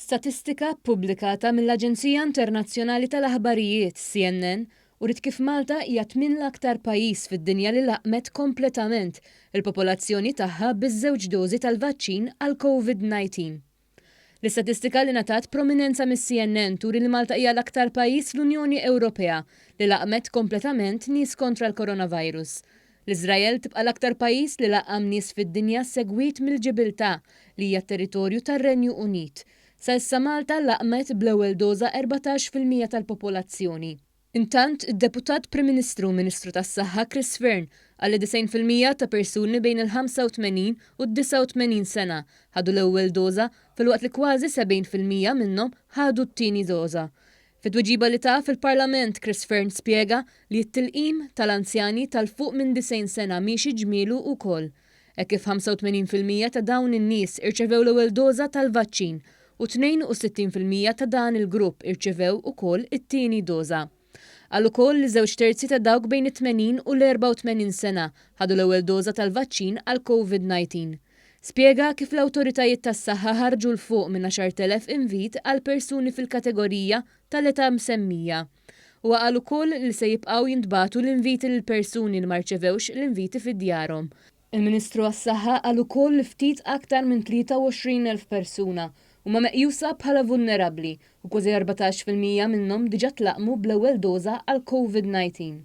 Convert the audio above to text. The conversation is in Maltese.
Statistika ppubblikata mill-aġenzija internazzjonali tal-aħbarijiet, CNN, uriet kif Malta hija tmien l-aktar pajjiż fid-dinja li laqqmet kompletament il-popolazzjoni tagħha biż-żewġ dożi tal-vaċċin għall-Covid-19. L-istatistika li ngħatat prominenza mis-CNN turi li Malta hija l-aktar pajjiż fl-Unjoni Ewropea li laqqmet kompletament nies kontra l-coronavirus. L-Iżrael tibqa' l-aktar pajjiż li laqqam nies fid-dinja segwit mill-Ġibiltà, li hija territorju tar-Renju Unit. Sa issa Malta laqqmet bl-ewwel doża 14% tal-popolazzjoni. Intant, id-Deputat Prim Ministru u Ministru tas-Saħħa Chris Fearne qal li 90% ta' persuni bejn il-85 u d-89 sena ħadu l-ewwel doża filwaqt li kważi 70% minnhom ħadu t-tieni doża. Fi tweġiba li ta fil-Parlament, Chris Fearne spjega li t-tilqim tal-anzjani ta' 'l fuq minn 90 sena miexi ġmielu wkoll, hekk kif 85% ta' dawn in-nies irċevew l-ewwel doża tal-vaċċin u 62% ta' dan il-grupp irċevew ukoll it-tieni doża. Qal ukoll li żewġ terzi ta' dawk bejn it-80 u l-84 sena ħadu l-ewwel doża tal-vaċċin għall-Covid-19. Spjega kif l-awtoritajiet tas-saħħa ħarġu 'l fuq minn 10,000 invit għal persuni fil-kategorija tal-età msemmija. Huwa qal ukoll li se jibqgħu jintbagħtu l-inviti lil persuni li ma rċevewx l-inviti fi djarhom. Il-Ministru għas-Saħħa qal ukoll li ftit aktar minn 23,000 persuna huma meqjusa bħala vulnerabbli u kważi 14% minnhom diġà tlaqqmu bl-ewwel doża għall-Covid-19.